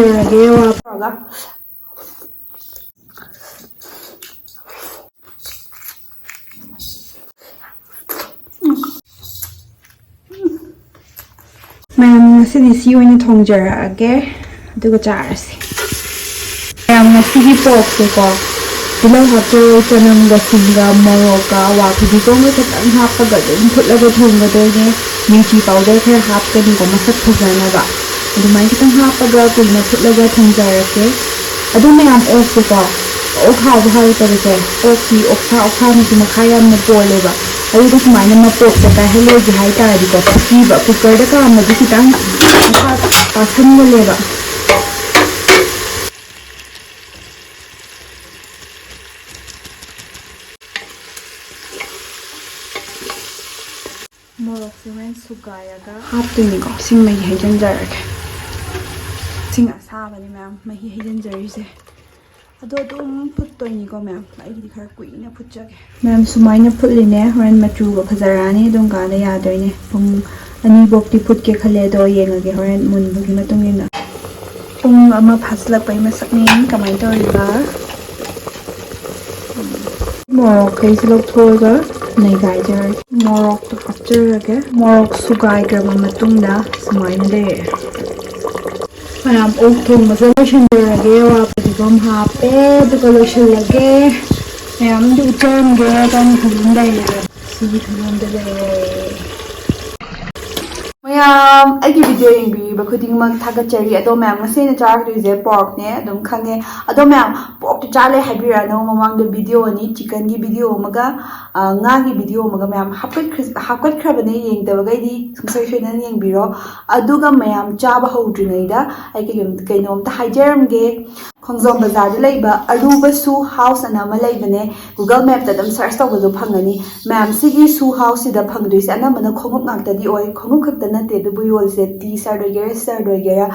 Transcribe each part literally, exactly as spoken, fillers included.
ꯂꯣꯏꯔꯒꯦ ꯋꯥ ꯇꯧꯔꯒ꯫ ꯃꯌꯥꯝ, ꯉꯁꯤꯗꯤ ꯁꯤ ꯑꯣꯏꯅ ꯊꯣꯡꯖꯔꯛꯑꯒꯦ, ꯑꯗꯨꯒ ꯆꯥꯔꯁꯦ꯫ ꯃꯌꯥꯝ, ꯉꯁꯤꯒꯤ ꯄꯣꯔꯛꯁꯦꯀꯣ, ꯇꯤꯜꯍꯧ ꯍꯥꯞꯆꯔꯣꯏ, ꯆꯅꯝꯒ ꯁꯤꯡꯒ ꯃꯣꯔꯣꯛꯀ ꯑꯋꯥ ꯐꯗꯤꯒꯣꯝꯒ ꯈꯤꯇꯪ ꯍꯥꯞꯄꯒ ꯑꯗꯨꯝ ꯐꯨꯠꯂꯒ ꯊꯣꯡꯒꯗꯣꯏꯅꯦ꯫ ꯃꯤꯔꯆꯤ ꯄꯥꯎꯗꯔ ꯈꯔ ꯍꯥꯞꯀꯅꯤꯀꯣ, ꯃꯁꯛ ꯐꯖꯅꯕ꯫ ꯑꯗꯨꯃꯥꯏꯅ ꯈꯤꯇꯪ ꯍꯥꯞꯄꯒ ꯀꯨꯏꯅ ꯐꯨꯠꯂꯒ ꯊꯣꯡꯖꯔꯁꯦ꯫ ꯑꯗꯨ ꯃꯌꯥꯝ, ꯑꯣꯛꯁꯦꯀꯣ, ꯑꯣꯛ ꯍꯥꯎꯕ ꯍꯥꯎꯇꯕꯁꯦ, ꯑꯣꯛꯀꯤ ꯑꯣꯛꯁꯥ, ꯑꯣꯛꯁꯥꯅꯁꯨ ꯃꯈꯥ ꯌꯥꯝꯅ ꯄꯣꯜꯂꯦꯕ꯫ ꯑꯗꯨꯗ ꯁꯨꯃꯥꯏꯅ ꯃꯄꯣꯞꯇ ꯀꯥꯏꯍꯜꯂꯣꯏꯒꯦ ꯍꯥꯏ ꯇꯥꯔꯗꯤꯀꯣ, ꯇꯛꯄꯤꯕ, ꯀꯨꯀꯔꯗ ꯀꯥꯝꯃꯗꯤ ꯈꯤꯇꯪ ꯃꯈꯥ ꯄꯥꯁꯟꯒꯜꯂꯦꯕ꯫ ꯃꯣꯔꯣꯛꯁꯦ ꯍꯣꯔꯦꯟ ꯁꯨꯒꯥꯏꯔꯒ ꯍꯥꯞꯇꯣꯏꯅꯤꯀꯣ꯫ ꯏꯁꯤꯡ ꯃꯍꯤ ꯍꯩꯖꯤꯟꯖꯔꯒꯦ꯫ ꯏꯁꯤꯡ ꯑꯁꯥꯕꯅꯤ ꯃꯌꯥꯝ ꯃꯍꯤ ꯍꯩꯖꯤꯟꯖꯔꯤꯁꯦ꯫ ꯑꯗꯣ ꯑꯗꯨꯝ ꯐꯨꯠꯇꯣꯏꯅꯤꯀꯣ ꯃꯌꯥꯝ꯫ ꯑꯩꯒꯤꯗꯤ ꯈꯔ ꯀꯨꯏꯅ ꯐꯨꯠꯆꯒꯦ꯫ ꯃꯌꯥꯝ, ꯁꯨꯃꯥꯏꯅ ꯐꯨꯠꯂꯤꯅꯦ꯫ ꯍꯣꯔꯦꯟ ꯃꯆꯨꯒ ꯐꯖꯔꯛꯑꯅꯤ꯫ ꯑꯗꯨꯝ ꯀꯥꯟꯗ ꯌꯥꯗꯣꯏꯅꯦ꯫ ꯄꯨꯡ ꯑꯅꯤꯐꯧꯗꯤ ꯐꯨꯠꯀꯦ ꯈꯜꯂꯦ꯫ ꯑꯗꯣ ꯌꯦꯡꯉꯒꯦ ꯍꯣꯔꯦꯟ ꯃꯨꯟꯕꯒꯤ ꯃꯇꯨꯡ ꯏꯟꯅ꯫ ꯄꯨꯡ ꯑꯃ ꯐꯥꯖꯤꯜꯂꯛꯄꯒꯤ ꯃꯁꯛꯅꯤ꯫ ꯀꯃꯥꯏꯅ ꯇꯧꯔꯤꯕ? ꯃꯣꯔꯣꯛꯈꯩꯁꯦ ꯂꯧꯊꯣꯛꯑꯒ ꯅꯩꯒꯥꯏꯖꯔꯒꯦ꯫ ꯃꯣꯔꯣꯛꯇꯣ ꯍꯥꯞꯆꯔꯒꯦ꯫ ꯃꯣꯔꯣꯛ ꯁꯨꯒꯥꯏꯈ꯭ꯔꯕ ꯃꯇꯨꯡꯗ ꯁꯨꯃꯥꯏꯅ ꯂꯩꯔꯦ꯫ ꯃꯌꯥꯝ, ꯑꯣꯛ ꯊꯣꯡꯕꯁꯦ ꯂꯣꯏꯁꯤꯟꯖꯔꯒꯦ꯫ ꯑꯋꯥ ꯐꯗꯤꯒꯣꯝ ꯍꯥꯞꯄꯦ, ꯑꯗꯨꯒ ꯂꯣꯏꯁꯤꯜꯂꯒꯦ꯫ ꯃꯌꯥꯝ ꯑꯗꯨ ꯎꯠꯆꯔꯝꯒꯦ꯫ ꯀꯔꯝꯕ ꯐꯤꯕꯝ ꯂꯩꯔꯦ? ꯁꯤꯒꯤ ꯐꯤꯕꯝꯗ ꯂꯩꯔꯦ꯫ ꯃꯌꯥꯝ, ꯑꯩꯒꯤ ꯚꯤꯗꯤꯑꯣ ꯌꯦꯡꯕꯤꯔꯤꯕ ꯈꯨꯗꯤꯡꯃꯛ ꯊꯥꯒꯠꯆꯔꯤ꯫ ꯑꯗꯣ ꯃꯌꯥꯝ, ꯉꯁꯤ ꯑꯩꯅ ꯆꯥꯔꯛꯇꯣꯏꯁꯦ ꯄꯣꯔꯛꯅꯦ, ꯑꯗꯨꯝ ꯈꯪꯉꯦ꯫ ꯑꯗꯣ ꯃꯌꯥꯝ, ꯄꯣꯔꯛꯇꯤ ꯆꯥ ꯂꯩ ꯍꯥꯏꯕꯤꯔꯛꯑꯅꯨ꯫ ꯃꯃꯥꯡꯗ ꯚꯤꯗꯤꯑꯣ ꯑꯅꯤ, ꯆꯤꯀꯟꯒꯤ ꯚꯤꯗꯤꯑꯣ ꯑꯃꯒ, ꯑ, ꯉꯥꯒꯤ ꯚꯤꯗꯤꯑꯣ ꯑꯃꯒ ꯃꯌꯥꯝ ꯍꯥꯞꯀꯠꯈ꯭ꯔ-, ꯍꯥꯞꯀꯠꯈ꯭ꯔꯕꯅꯦ꯫ ꯌꯦꯡꯗꯕꯈꯩꯗꯤ ꯁꯨꯡꯁꯣꯏ ꯁꯣꯏꯗꯅ ꯌꯦꯡꯕꯤꯔꯣ꯫ ꯑꯗꯨꯒ ꯃꯌꯥꯝ, ꯆꯥꯕ ꯍꯧꯗ꯭ꯔꯤꯉꯩꯗ ꯑꯩ ꯀꯩꯅꯣꯝ-, ꯀꯩꯅꯣꯝꯇ ꯍꯥꯏꯖꯔꯝꯒꯦ꯫ ꯈꯣꯡꯖꯣꯝ ꯕꯖꯥꯔꯗ ꯂꯩꯕ ꯑꯔꯨꯕ ꯁꯨ ꯍꯥꯎꯁ ꯑꯅ ꯑꯃ ꯂꯩꯕꯅꯦ꯫ Google Mapꯇ ꯑꯗꯨꯝ search ꯇꯧꯕꯗꯣ ꯐꯪꯒꯅꯤ꯫ ꯃꯌꯥꯝ, ꯁꯤꯒꯤ ꯁꯨ ꯍꯥꯎꯁꯁꯤꯗ ꯐꯪꯗꯣꯏꯁꯦ ꯑꯅꯝꯕꯅ ꯈꯣꯡꯎꯞ ꯉꯥꯛꯇꯗꯤ ꯑꯣꯏ꯫ ꯈꯣꯡꯎꯞ ꯈꯛꯇ ꯅꯠꯇꯦ ꯑꯗꯨꯕꯨ ꯌꯣꯜꯂꯤꯁꯦ, ꯇꯤ ꯁꯥꯔꯠ ꯑꯣꯏꯒꯦꯔꯥ, ꯁꯥꯔꯠ ꯑꯣꯏꯒꯦꯔꯥ,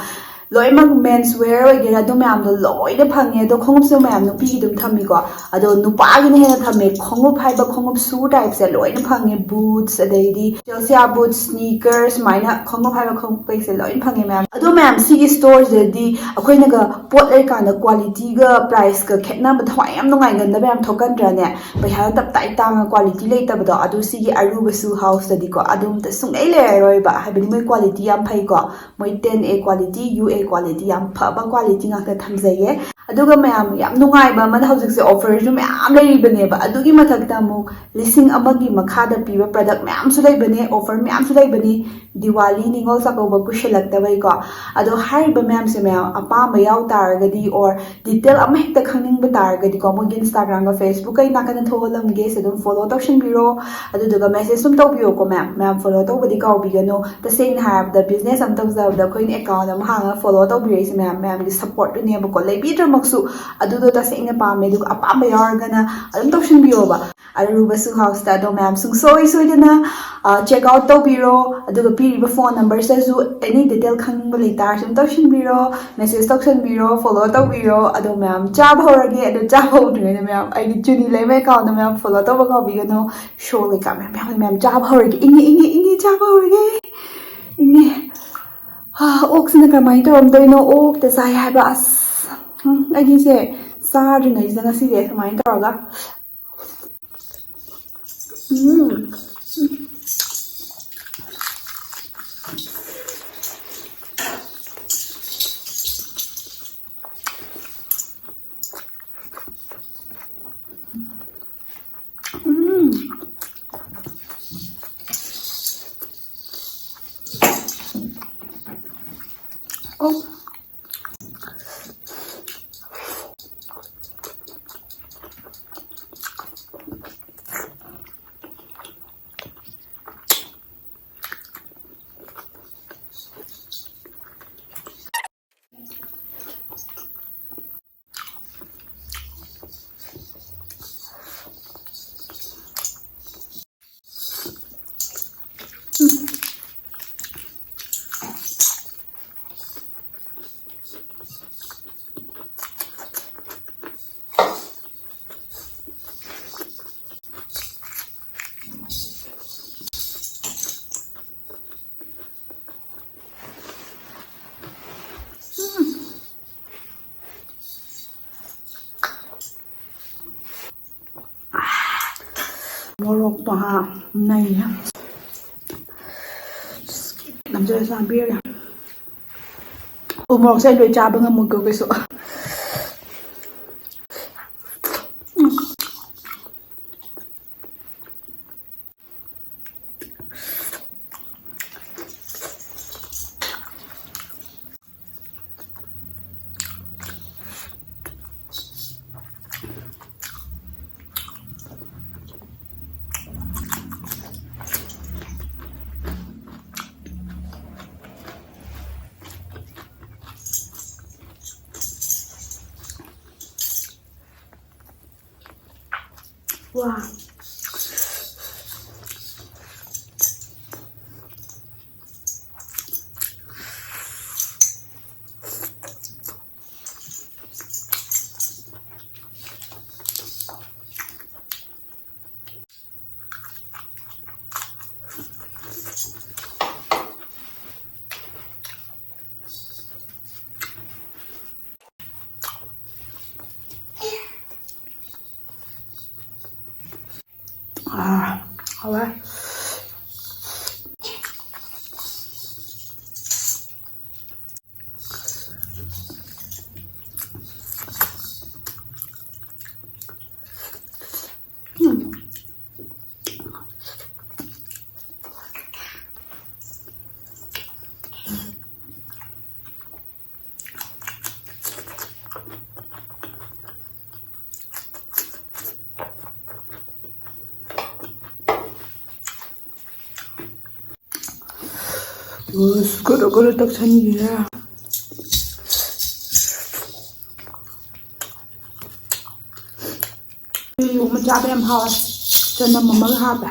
ꯂꯣꯏꯅꯃꯛ ꯃꯦꯟꯁ ꯋꯦꯌꯔ ꯑꯣꯏꯒꯦꯔꯥ, ꯑꯗꯨ ꯃꯌꯥꯝꯗꯣ ꯂꯣꯏꯅ ꯐꯪꯉꯦ꯫ ꯑꯗꯣ ꯈꯣꯡꯎꯞꯁꯨ ꯃꯌꯥꯝ ꯅꯨꯄꯤꯒꯤ ꯑꯗꯨꯝ ꯊꯝꯃꯤꯀꯣ꯫ ꯑꯗꯣ ꯅꯨꯄꯥꯒꯤꯅ ꯍꯦꯟꯅ ꯊꯝꯃꯦ꯫ ꯈꯣꯡꯎꯞ ꯍꯥꯏꯕ ꯈꯣꯡꯎꯞ ꯁꯨ ꯇꯥꯏꯞꯁꯦ ꯂꯣꯏꯅ ꯐꯪꯉꯦ꯫ ꯕꯨꯠꯁ, ꯑꯗꯩꯗꯤ ꯆꯦꯜꯁꯤꯌꯥ ꯕꯨꯠꯁ, ꯁ꯭ꯅꯤꯀꯔꯁ, ꯁꯨꯃꯥꯏꯅ ꯈꯣꯡꯎꯞ ꯍꯥꯏꯕ ꯈꯣꯡꯎꯞ ꯀꯩꯁꯦ ꯂꯣꯏꯅ ꯐꯪꯉꯦ ꯃꯌꯥꯝ꯫ ꯑꯗꯣ ꯃꯌꯥꯝ, ꯁꯤꯒꯤ ꯁ꯭ꯇꯣꯔꯁꯤꯗꯗꯤ ꯑꯩꯈꯣꯏꯅꯒ ꯄꯣꯠ ꯂꯩꯀꯥꯟꯗ ꯀ꯭ꯋꯥꯂꯤꯇꯤꯒ ꯄ꯭ꯔꯥꯏꯁꯀ ꯈꯦꯠꯅꯕ ꯊꯋꯥꯏ ꯌꯥꯝ ꯅꯨꯡꯉꯥꯏꯒꯟꯗꯕ ꯌꯥꯝ ꯊꯣꯛꯀꯟꯗ꯭ꯔꯅꯦ? ꯄꯩꯁꯥꯅ ꯇꯞ ꯇꯥꯏ ꯇꯥꯡꯉ ꯀ꯭ꯋꯥꯂꯤꯇꯤ ꯂꯩꯇꯕꯗꯣ, ꯑꯗꯨ ꯁꯤꯒꯤ ꯑꯔꯨꯕ ꯁꯨ ꯍꯥꯎꯁꯇꯗꯤꯀꯣ ꯑꯗꯨꯝꯇ ꯁꯨꯡꯂꯩ ꯂꯩꯔꯔꯣꯏꯕ꯫ ꯍꯥꯏꯕꯗꯤ ꯃꯣꯏ ꯀ꯭ꯋꯥꯂꯤꯇꯤ ꯌꯥꯝ ꯐꯩꯀꯣ꯫ ꯃꯣꯏ ꯇꯦꯟ ꯑꯦ ꯀ꯭ꯋꯥꯂꯤꯇꯤ, ꯌꯨ ꯑꯦ ꯀ꯭ꯋꯥꯂꯤꯇꯤ, ꯌꯥꯝ ꯐꯕ ꯀ꯭ꯋꯥꯂꯤꯇꯤ ꯉꯥꯛꯇ ꯊꯝꯖꯩꯌꯦ꯫ ꯑꯗꯨꯒ ꯃꯌꯥꯝ, ꯌꯥꯝ ꯅꯨꯡꯉꯥꯏꯕ ꯑꯃꯅ ꯍꯧꯖꯤꯛꯁꯦ ꯑꯣꯐꯔꯁꯨ ꯃꯌꯥꯝ ꯂꯩꯔꯤꯕꯅꯦꯕ꯫ ꯑꯗꯨꯒꯤ ꯃꯊꯛꯇ ꯑꯃꯨꯛ ꯂꯤꯁꯤꯡ ꯑꯃꯒꯤ ꯃꯈꯥꯗ ꯄꯤꯕ ꯄ꯭ꯔꯗꯛ ꯃꯌꯥꯝꯁꯨ ꯂꯩꯕꯅꯦ, ꯑꯣꯐꯔ ꯃꯌꯥꯝꯁꯨ ꯂꯩꯕꯅꯤ꯫ ꯗꯤꯋꯥꯂꯤ, ꯅꯤꯉꯣꯜ ꯆꯥꯛꯀꯧꯕ ꯀꯨꯏꯁꯜꯂꯛꯇꯕꯩꯀꯣ꯫ ꯑꯗꯣ ꯍꯥꯏꯔꯤꯕ ꯃꯌꯥꯝꯁꯦ ꯃꯌꯥꯝ ꯑꯄꯥꯝꯕ ꯌꯥꯎ ꯇꯥꯔꯒꯗꯤ, or ꯗꯤꯇꯦꯜ ꯑꯃ ꯍꯦꯛꯇ ꯈꯪꯅꯤꯡꯕ ꯇꯥꯔꯒꯗꯤꯀꯣ, ꯃꯣꯏꯒꯤ Instagram-ꯒ Facebook-ꯀ ꯑꯩ ꯅꯥꯀꯟꯗ ꯊꯣꯛꯍꯜꯂꯝꯒꯦ, ꯁꯤ ꯑꯗꯨꯝ ꯐꯣꯂꯣ ꯇꯧꯁꯟꯕꯤꯔꯣ꯫ ꯑꯗꯨꯗꯨꯒ ꯃꯦꯁꯦꯖ ꯑꯗꯨꯝ ꯇꯧꯕꯤꯌꯣꯀꯣ ꯃꯌꯥꯝ꯫ ꯃꯌꯥꯝ ꯐꯣꯂꯣ ꯇꯧꯕꯗꯤ ꯀꯥꯎꯕꯤꯒꯅꯨ꯫ ꯇꯁꯦꯡꯅ ꯍꯥꯏꯔꯕꯗ, ꯕꯤꯖꯤꯅꯦꯁ ꯑꯃ ꯇꯧꯖꯕꯗ ꯑꯩꯈꯣꯏꯅ ꯑꯦꯀꯥꯎꯟ ꯑꯃ ꯍꯥꯡꯉꯒ ꯐꯣꯂꯣ ꯇꯧꯕꯤꯔꯛꯏꯁꯦ ꯃꯌꯥꯝ, ꯃꯌꯥꯝꯒꯤ ꯁꯞꯄꯣꯔꯠꯇꯨꯅꯦꯕꯀꯣ꯫ ꯂꯩꯕꯤꯗ꯭ꯔꯃꯛꯁꯨ ꯑꯗꯨꯗꯣ ꯇꯁꯦꯡꯅ ꯄꯥꯝꯃꯦ, ꯑꯗꯨꯒ ꯑꯄꯥꯝꯕ ꯌꯥꯎꯔꯒꯅ ꯑꯗꯨꯝ ꯇꯧꯁꯤꯟꯕꯤꯌꯣꯕ꯫ ꯑꯔꯨꯕ ꯁꯨ ꯍꯥꯎꯁꯇ꯫ ꯑꯗꯣ ꯃꯌꯥꯝ ꯁꯨꯡꯁꯣꯏ ꯁꯣꯏꯗꯅ ꯆꯦꯛ ꯑꯥꯎꯠ ꯇꯧꯕꯤꯔꯣ꯫ ꯑꯗꯨꯒ ꯄꯤꯔꯤꯕ ꯐꯣꯟ ꯅꯝꯕꯔꯁꯤꯗꯁꯨ ꯑꯦꯅꯤ ꯗꯤꯇꯦꯜ ꯈꯪꯅꯤꯡꯕ ꯂꯩꯇꯥꯔꯁꯨ ꯑꯗꯨꯝ ꯇꯧꯁꯤꯟꯕꯤꯔꯣ, ꯃꯦꯁꯦꯖ ꯇꯧꯁꯟꯕꯤꯔꯣ, ꯐꯣꯂꯣ ꯇꯧꯕꯤꯔꯣ꯫ ꯑꯗꯣ ꯃꯌꯥꯝ, ꯆꯥꯕ ꯍꯧꯔꯒꯦ꯫ ꯑꯗꯣ ꯆꯥꯕ ꯍꯧꯗ꯭ꯔꯤꯉꯩꯗ ꯃꯌꯥꯝ, ꯑꯩꯒꯤ ꯖꯨꯅꯤ ꯂꯩꯃ ꯑꯦꯀꯥꯎꯟꯗ ꯃꯌꯥꯝ ꯐꯣꯂꯣ ꯇꯧꯕ ꯀꯥꯎꯕꯤꯒꯅꯨ꯫ ꯁꯣ ꯀꯩꯀꯥ ꯃꯌꯥꯝ, ꯃꯌꯥꯝ, ꯃꯌꯥꯝ ꯆꯥꯕ ꯍꯧꯔꯒꯦ꯫ ꯏꯪꯉꯦ, ꯏꯪꯉꯦ, ꯏꯪꯉꯦ, ꯆꯥꯕ ꯍꯧꯔꯒꯦ꯫ ꯏꯪꯉꯦ꯫ ꯍꯥ, ꯑꯣꯛꯁꯤꯅ ꯀꯔꯝꯍꯥꯏꯅ ꯇꯧꯔꯝꯗꯣꯏꯅꯣ? ꯑꯣꯛꯇ ꯆꯥꯏ ꯍꯥꯏꯕ꯫ ꯑꯁ, ꯎꯝ, ꯑꯩꯒꯤꯁꯦ ꯆꯥꯗ꯭ꯔꯤꯉꯩꯁꯤꯗ ꯉꯁꯤꯁꯦ ꯁꯨꯃꯥꯏꯅ ꯇꯧꯔꯒ, ꯎꯝ꯫ ꯎꯝ꯫ ꯑꯣ꯫ ꯃꯣꯔꯣꯛꯇꯣ ꯍꯥ, ꯅꯩꯅ ꯅꯝꯖꯔ ꯆꯥꯕꯤꯔꯦ꯫ ꯎ ꯃꯣꯔꯣꯛꯁꯦ ꯑꯩ ꯂꯣꯏ ꯆꯥꯕ ꯉꯝꯃꯣꯏꯀꯣ ꯀꯩꯁꯨ꯫ ꯋꯥ꯫ ꯑꯥ, ꯍꯥꯎꯋꯦ꯫ ꯎꯝ꯫ ꯑꯁ, ꯒꯣꯔꯣ ꯒꯣꯔꯣ ꯇꯛꯁꯟꯕꯤꯔꯦ꯫ ꯁꯤꯡꯖꯨꯒꯨꯝꯕ ꯆꯥꯕ ꯌꯥꯝ ꯍꯥꯎꯋꯦ꯫ ꯆꯅꯝ ꯑꯃꯒ ꯍꯥꯞꯄꯦ꯫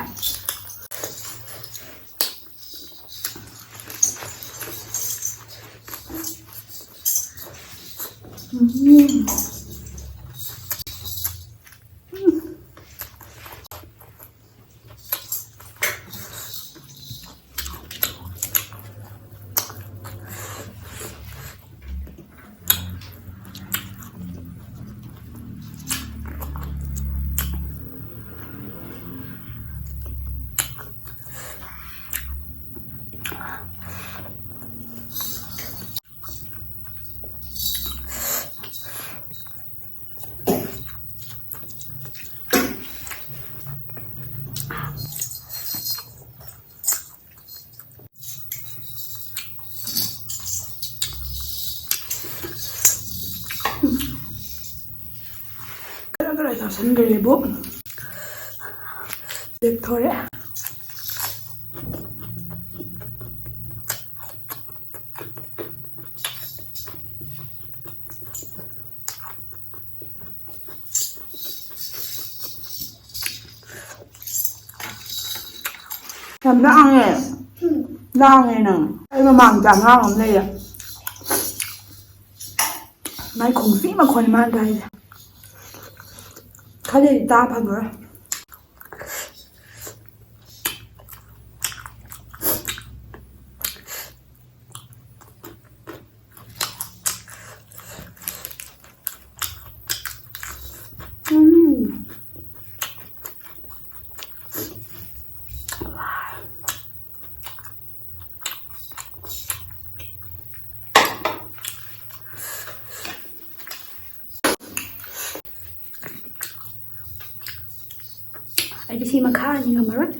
ꯎꯝ꯫ ꯈꯔ ꯈꯔ ꯆꯥꯁꯤꯟꯈ꯭ꯔꯦꯕꯨ꯫ ꯂꯦꯛꯊꯣꯔꯛꯑꯦ꯫ ꯌꯥꯝ ꯂꯥꯡꯉꯦ꯫ ꯂꯥꯡꯉꯦ ꯅꯪ꯫ ꯑꯩ ꯃꯃꯥꯡꯗ ꯑꯉꯥꯡ ꯑꯃ ꯂꯩꯌꯦ꯫ ꯃꯥꯏ ꯈꯣꯡꯆꯤ ꯃꯈꯣꯟꯅꯤ ꯃꯥꯅ ꯇꯥꯏꯁꯦ꯫ ꯈꯔ ꯂꯩꯔꯗꯤ ꯇꯥ ꯐꯪꯉꯔꯣꯏ꯫ ꯎꯝ꯫ ꯑꯩꯗꯤ ꯁꯤ ꯃꯈꯥ ꯑꯅꯤ ꯉꯝꯃꯔꯣꯏ꯫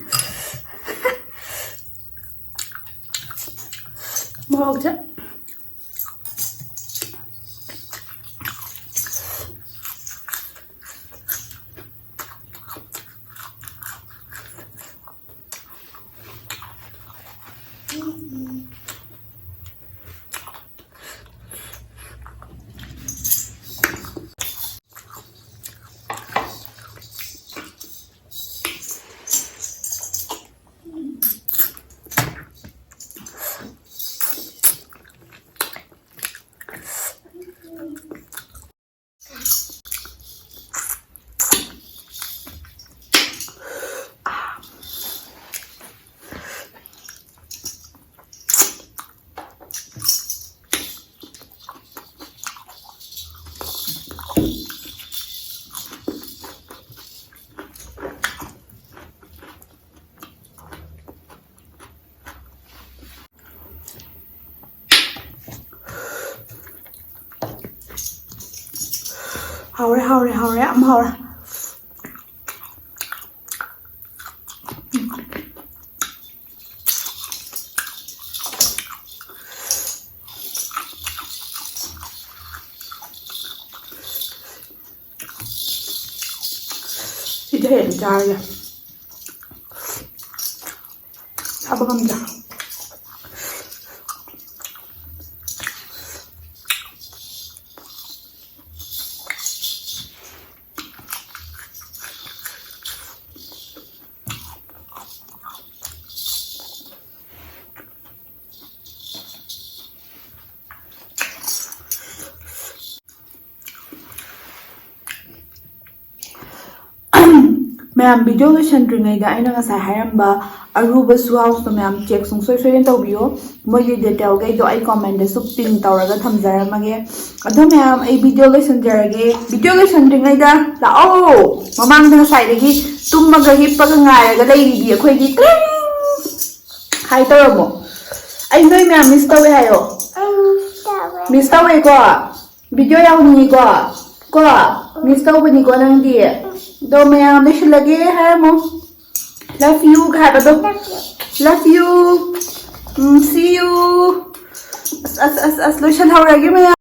ꯃꯣꯔꯣꯛꯁꯦ꯫ ꯍꯥꯎꯔꯦ, ꯍꯥꯎꯔꯦ, ꯍꯥꯎꯔꯦ, ꯌꯥꯝ ꯍꯥꯎꯔꯦ꯫ ꯍꯦꯟꯅ ꯆꯥꯔꯒꯦ꯫ ꯆꯥꯕ ꯉꯝꯗ꯭ꯔꯦ꯫ ꯃꯌꯥꯝ, ꯚꯤꯗꯤꯑꯣ ꯂꯣꯏꯁꯟꯗ꯭ꯔꯤꯉꯩꯗ ꯑꯩꯅ ꯉꯁꯥꯏ ꯍꯥꯏꯔꯝꯕ ꯑꯔꯨꯕ ꯁꯨ ꯍꯥꯎꯁꯇꯣ ꯃꯌꯥꯝ ꯆꯦꯛ ꯁꯨꯡꯁꯣꯏ ꯁꯣꯏꯗꯅ ꯇꯧꯕꯤꯌꯣ꯫ ꯃꯣꯏꯒꯤ ꯗꯤꯇꯦꯜꯈꯩꯗꯣ ꯑꯩ ꯀꯣꯃꯦꯟꯗꯁꯨ ꯄꯤꯟ ꯇꯧꯔꯒ ꯊꯝꯖꯔꯝꯃꯒꯦ꯫ ꯑꯗꯣ ꯃꯌꯥꯝ, ꯑꯩ ꯚꯤꯗꯤꯑꯣ ꯂꯣꯏꯁꯟꯖꯔꯒꯦ꯫ ꯚꯤꯗꯤꯑꯣ ꯂꯣꯏꯁꯟꯗ꯭ꯔꯤꯉꯩꯗ ꯂꯥꯛꯑꯣ, ꯃꯃꯥꯡꯗ ꯉꯁꯥꯏꯗꯒꯤ ꯇꯨꯝꯃꯒ ꯍꯤꯞꯄꯒ ꯉꯥꯏꯔꯒ ꯂꯩꯔꯤꯗꯤ ꯑꯩꯈꯣꯏꯒꯤ ꯇ꯭ꯔꯤꯡ ꯍꯥꯏ ꯇꯧꯔꯝꯃꯣ꯫ ꯑꯩ ꯅꯣꯏ ꯃꯌꯥꯝ ꯃꯤꯁ ꯇꯧꯋꯦ ꯍꯥꯏꯌꯣ꯫ ꯃꯤꯁ ꯇꯧꯋꯦꯀꯣ꯫ ꯚꯤꯗꯤꯑꯣ ꯌꯥꯎꯅꯤꯡꯉꯤꯀꯣ꯫ ꯀꯣ꯫ ꯃꯤꯁ ꯇꯧꯕꯅꯤꯀꯣ ꯅꯪꯗꯤ꯫ ꯑꯗꯣ ꯃꯌꯥꯝ ꯂꯣꯏꯁꯤꯜꯂꯒꯦ ꯍꯥꯏꯔꯝꯃꯣ꯫ Love you ꯍꯥꯏꯕꯗꯣ꯫ Love you꯫ Um, see you꯫ ꯑꯁ, ꯑꯁ, ꯑꯁ, ꯑꯁ, ꯂꯣꯏꯁꯤꯜꯍꯧꯔꯒꯦ ꯃꯌꯥꯝ꯫